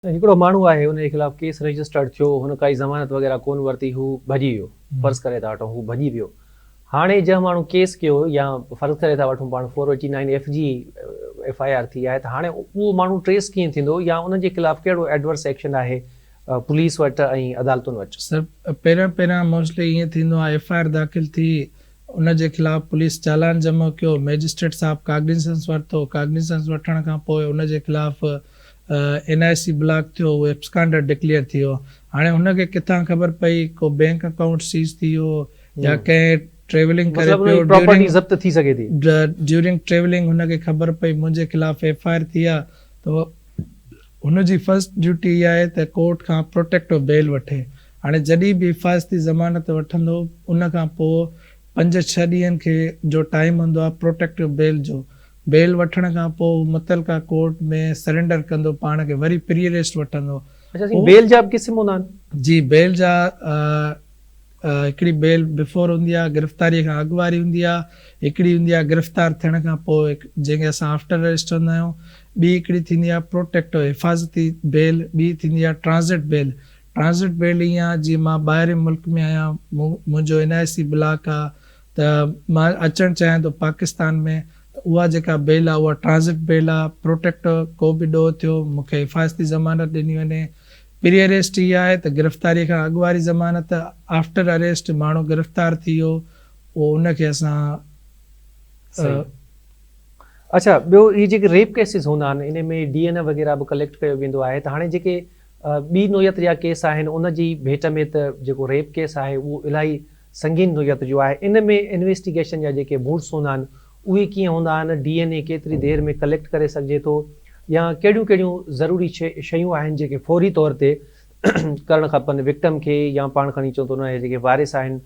هڪڙو ماڻهو آهي ان جي خلاف ڪيس رجسٽرڊ ٿيو هن ڪائي ضمانت وغيره ڪون ورتي هو ڀڄي ويو فرض ڪري ٿا وٺون هو ڀڄي ويو هاڻي جنهن ماڻهو ڪيس ڪيو يا فرض ڪري ٿا وٺون پاڻ four eighty nine F جي ايف I R ٿي آهي ته هاڻي اهو ماڻهو ٽريس ڪيئن ٿيندو يا ان جي خلاف ڪهڙو ايڊورس ايڪشن آهي پوليس وٽ ۽ عدالتن وٽ؟ سر پهريان پهريان موسٽلي ائين ٿيندو آهي ايف I R داخل ٿي ان جي خلاف پوليس چالان جمع ڪيو مئجسٽريٽ صاحب ڪاگنيسنس ورتو ڪاگنيسنس وٺڻ کان پوء ان جي خلاف اين آء سي بلاڪ ٿيو اهو ايبسڪانڊر ڊڪليئر ٿي ويو هاڻي هن کي ڪٿان خبر پئي ڪو بينڪ اڪائونٽ سيز ٿي ويو يا ڪنهن ٽريولنگ ڪري مطلب ان پيو جي پراپرٽي ضبط ٿي سگهي ٿي. ڊيورنگ ٽريولنگ هن کي خبر پئي منهنجي خلاف ايف I R ٿي آ ته هن جي فرسٽ ڊيوٽي اها آهي ته ڪورٽ کان پروٽيڪٽو بيل وٺي هاڻي جڏهن به حفاظتي ضمانت وٺندو ان کان پوء پنج ڇهه ڏينهن کي جو ٽائيم هوندو آهي پروٽيڪٽو بيل جو بيل وٺڻ کان پوء هو متعلقه ڪورٽ ۾ سرينڊر ڪندو پاڻ کي وري پري اريسٽ وٺندو. اڇا سائين بيل جا به قسم هوندا آهن؟ جي بيل جا هڪڙي بيل بفور هوندي آهي گرفتاري کان اڳ واري هوندي آهي هڪڙي هوندي آهي گرفتار ٿيڻ کان پوء جنهن کي اسان آفٽر اريسٽ چوندا آهيون ٻي هڪڙي ٿيندي آهي پروٽيڪٽو حفاظتي بيل ٻي ٿيندي آهي ٽرانزٽ بيل ٽرانزٽ بيل ائين آهي جيئن مان ٻاهرين ملڪ ۾ آهيان منهنجو اين آء سي بلاڪ آهي ته مان اچڻ چاهيان ٿو پاڪستان ۾ ته اها جيڪا بيل آهي اها ٽرانزٽ بيل آهي پروٽيڪٽ ڪو به ڏوهه ٿيو مون کي حفاظتي ضمانت ڏني وڃي پري اريسٽ اها آهي ته گرفتاري کان اڳ واري ضمانت آفٽر اريسٽ ماڻهو گرفتار ٿي ويو پوء ان کي اسان صحيح اڇا ٻيو هي جيڪي ريپ ڪيسز هوندا آهن ان ۾ ڊي اين اي وغيره به ڪليڪٽ ڪيو ويندو آهي ته هاڻي جيڪي ٻي نوعيت جا ڪيس آهن ان جي ڀيٽ ۾ ته جيڪو ريپ ڪيس آهي اهو الاهي سنگين نوعيت جو آهي ان ۾ انويسٽيگيشن جا جيڪي موڊس هوندا آهن اهي ڪيئن هوندا آهن ڊي اين اي ڪيتري دير ۾ ڪليڪٽ ڪري سگهجي ٿو يا ڪهڙيون ڪهڙيون ضروري شيون آهن جيڪي فوري طور تي ڪرڻ کپن وڪٽم کي يا پاڻ کڻي چئون ته ان جا جيڪي وارث آهن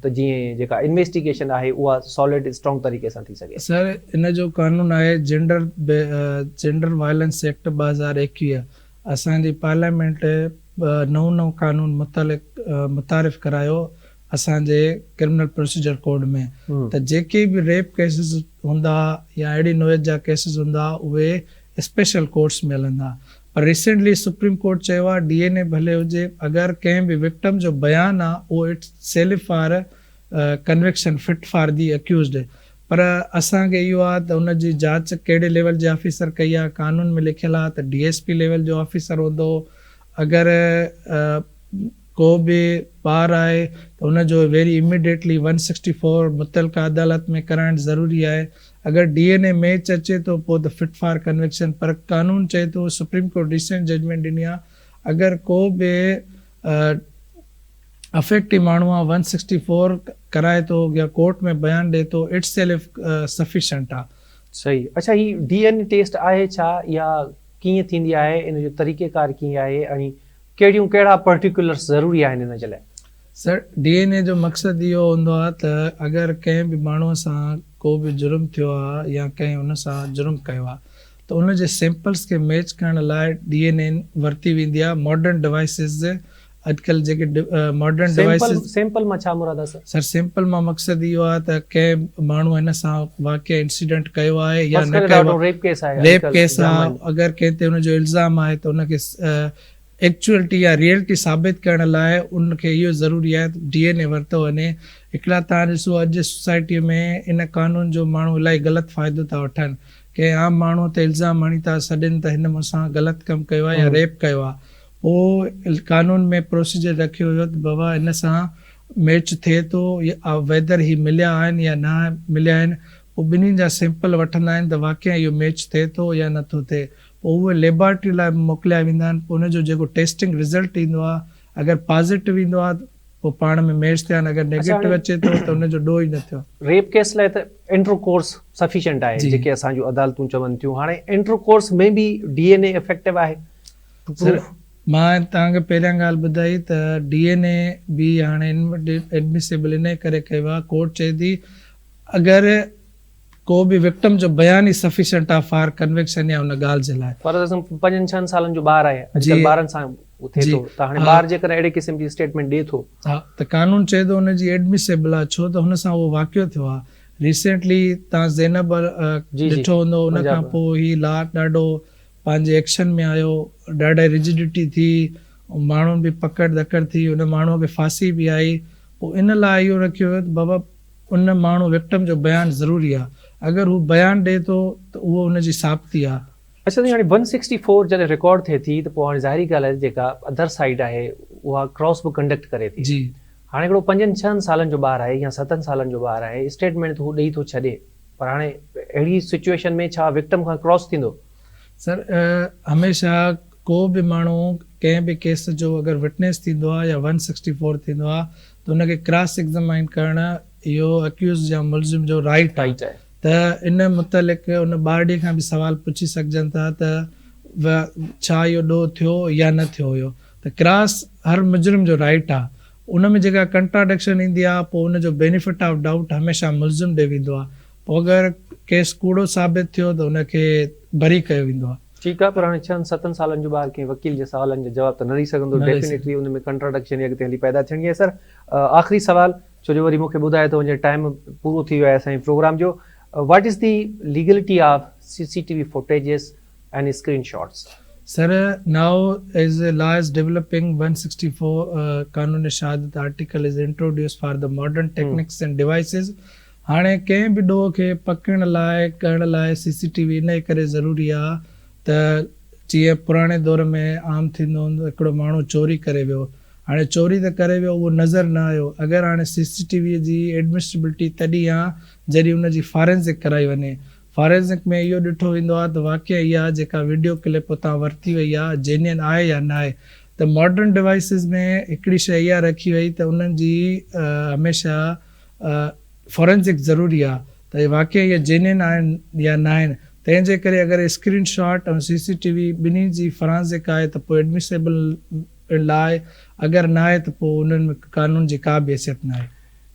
ته جيئن جيڪا انويسٽيگيشن آهي اها سالڊ اسٽرانگ طريقي سان ٿي سگهي. سر ان جو قانون آهي جينڊر جينڊر وائلنس ايڪٽ 2021 اسان جي پارليامينٽ نئون نئون قانون متعلق متعارف ڪرايو اسان جي ڪرمنل پروسيجر ڪوڊ ۾ ته جيڪي به ريپ ڪيسز هوندا يا اهڙي نوعيت جا ڪيسز هوندا اهي اسپيشل ڪورٽس ۾ هلندا پر ريسينٽلي سپريم ڪورٽ چيو آهي ڊي اين اي ڀلي هجي اگر ڪنهن به وڪٽم جو بيان آهي اهو itself for conviction fit for the accused پر اسان کي اهو آهي ته ان جي جاچ ڪهڙي ليول جي آفيسر ڪئي آهي قانون ۾ لکيل آهي ته ڊي ايس پي ليول جو آفيسر هوندو اگر ڪو به ٻار آهي ته ان جو ويري اميڊيٽلي ون سڪسٽي فور متعلقه عدالت ۾ ڪرائڻ ضروري آهي اگر ڊي اين اي ميچ اچي ٿو پوء ته فٽ فار ڪنوڪشن پر قانون چئي ٿو سپريم ڪورٽ ريسينٽ ججمينٽ ڏني آهي اگر ڪو به افيڪٽي ماڻهو آهي ون سڪسٽي فور ڪرائي ٿو يا ڪورٽ ۾ بيان ڏئي ٿو it self sufficient آهي. صحيح اڇا هي ڊي اين اي ٽيسٽ آهي ڇا اها ڪيئن ٿيندي آهي ان جو طريقيڪار ڪيئن آهي ۽ ڪهڙيون ڪهڙا پرٽيڪيولرس ضروري آهن ان جي لاء؟ سر ڊي اين اي جو مقصد اهو هوندو آهي ته اگر ڪنهن به ماڻهو سان ڪو به جرم ٿيو آهي يا ڪنهن ان سان جرم ڪيو آهي ته ان جي سيمپلز کي ميچ ڪرڻ لاء ڊي اين اي ورتي ويندي آهي ماڊرن ڊوائسز اڄڪلهه جيڪي ماڊرن ڊوائسز سيمپل مان ڇا مراد آهي سر؟ سر سيمپل مان مقصد اهو آهي ته ڪنهن ماڻهو هن سان واقعي انسيڊنٽ ڪيو آهي يا نه ڪيو آهي ريپ ڪيس آهي ريپ ڪيس آهي اگر ڪنهن تي ان جو الزام آهي ته ان کي ايڪچوئلٽي يا ريئلٽي ثابت ڪرڻ لاء ان کي اهو ضروري آهي ته ڊي اين اي ورتو وڃي. هڪڙا توهان ڏسو اڄ جي سوسائٽيء ۾ ان قانون جو ماڻهو الاهي غلط فائدو ٿا وٺن. ڪنهن عام ماڻهوء تي الزام هڻي ٿا سڏين ته هن مون سان غلط ڪم ڪيو آهي يا ريپ ڪيو آهي. پوء قانون ۾ پروسيجر رکيو ويو ته بابا هن سان ميچ ٿئي ٿو يا ويدر هي مليا آهن يا نه مليا آهن. پوء ٻنهي جا سيمپل وٺندا آهن ته واقعي اهو ميچ ٿئي ٿو يا نه ٿو ٿئي. پوء اهي ليبارٽري لاء به موڪليا ويندا آهن پوء ان جو جيڪو ٽيسٽنگ رزلٽ ايندو آهي اگر پازيٽو ايندو آهي ته پوء پاڻ ۾ ميچ ٿيا آهن اگر نيگيٽو اچي ٿو ته ان جو ڏوهه ئي نه ٿيو. ريپ ڪيس لاء ته انٽر ڪورس سفيشنٽ آهي جيڪي اسان جون عدالتون چون ٿيون هاڻي انٽر ڪورس ۾ به ڊي اين اي افيڪٽو آهي ٽو پروف. مان توهان کي پهريان ڳالهه ٻڌائي ته ڊي اين اي به هاڻي ايڊمسيبل انهي ڪري ڪيو آهي ڪورٽ چئي ٿي اگر ڪو به وڪٽم جو بيان ئي سفيشنٽ آ فار ڪنوڪشن يا ان ڳالهه جي لاء. فرض اسم پنجن ڇهن سالن جو ٻار آهي اڄڪلهه ٻارن سان ٿئي ٿو ته هاڻي ٻار جيڪڏهن اهڙي قسم جي اسٽيٽمينٽ ڏئي ٿو. ها ته قانون چئي ٿو ان جي ايڊمسيبل آ ڇو ته هن سان اهو واقعو ٿيو آ ريسينٽلي تان زينب ڏٺو هوندو ان کان پوء هي لا ڏاڍو پنهنجي ايڪشن ۾ آيو، ڏاڍي رجڊٽي ٿي، ماڻهن به پڪڙ ڌڪڙ ٿي، ان ماڻهوء کي ڦاسي به آئي، پوء ان لاء اهو رکيو ويو ته بابا ان ماڻهو وڪٽم جو بيان ضروري آ، اگر هو بيان ڏئي ٿو ته اهو ان جي ثابتي آ. اڇا سائين هاڻي ون سڪسٽي فور جڏهن رڪارڊ ٿئي ٿي ته پوء هاڻي ظاهري ڳالهه آهي جيڪا ادر سائيڊ آهي اها ڪراس به ڪنڊڪٽ ڪري ٿي. جي. هاڻي هڪڙو پنجن ڇهن سالن جو ٻار آهي يا ستن سالن جو ٻار آهي اسٽيٽمينٽ ته هو ڏئي ٿو ڇڏي پر هاڻي اهڙي سچوئيشن ۾ ڇا وڪٽم کان ڪراس ٿيندو؟ سر هميشه ڪو به ماڻهو ڪنهن به ڪيس جو اگر وٽنيس ٿيندو آهي يا ون سڪسٽي فور ٿيندو آهي ته ان کي ڪراس ايگزمائن ڪرڻ اهو اڪيوز يا ملزم جو رائيٽ آهي ته ان متعلق ان ٻارڙي کان به سوال پڇي سگهجن ٿا ته ڇا اهو ڏوهه ٿيو يا نه ٿيو هيو ته ڪراس هر مجرم جو رائيٽ آهي ان ۾ جيڪا ڪنٽراڊڪشن ايندي آهي پوء ان جو بينيفٽ آف ڊائوٽ هميشه ملزم ڏي ويندو آهي پوء اگر ڪيس ڪوڙو ثابت ٿيو ته ان کي بري ڪيو ويندو آهي. ٺيڪ آهي پر هاڻي ڇهن ستن سالن جو ٻار ڪنهن وڪيل جي سوالن جا جواب ته نه ڏئي سگهندو ڊيفينيٽلي ان ۾ ڪنٽراڊڪشن ئي اڳتي هلي پيدا ٿيڻي آهي سر آخري سوال ڇو جو وري مون کي ٻڌايو ٿو وڃي ٽائيم پورو ٿي ويو آهي اسان جي پروگرام جو what is the legality of C C T V footages and screenshots. Sir now as law is developing one sixty four قانون شهادت article is introduce for the modern techniques and devices هاڻي ڪنهن به ڏوهه کي پڪڙڻ لاء ڪرڻ لاء سي سي ٽي وي انهي ڪري ضروري آ ته جيئن پراڻي دور ۾ عام ٿيندو هوندو هڪڙو ماڻهو چوري ڪري ويو هاڻي چوري ته ڪري ويو اهو نظر نه آيو اگر هاڻي سي سي ٽي وي جي ايڊمسبلٽي تڏهن آ جڏهن ان جي فارينزڪ ڪرائي وڃي فارينزڪ ۾ اهو ڏٺو ويندو آ ته واقعي اها جيڪا وڊيو ڪلپ اتان ورتي وئي آ جينين آهي يا ناهي ته ماڊرن ڊوائسز ۾ هڪڙي شئي اها رکي وئي ته انهن جي هميشه فارينزڪ ضروري آ ته اهي واقعي اهي جينين آهن يا ناهن تنهن جي ڪري اگر screen shot ۽ C C T V ٻنهي جي فرانزڪ آهي ته پوء ايڊمسيبل لاء اگر ناهي ته پوء انهن ۾ قانون جي ڪا به حيثيت ناهي.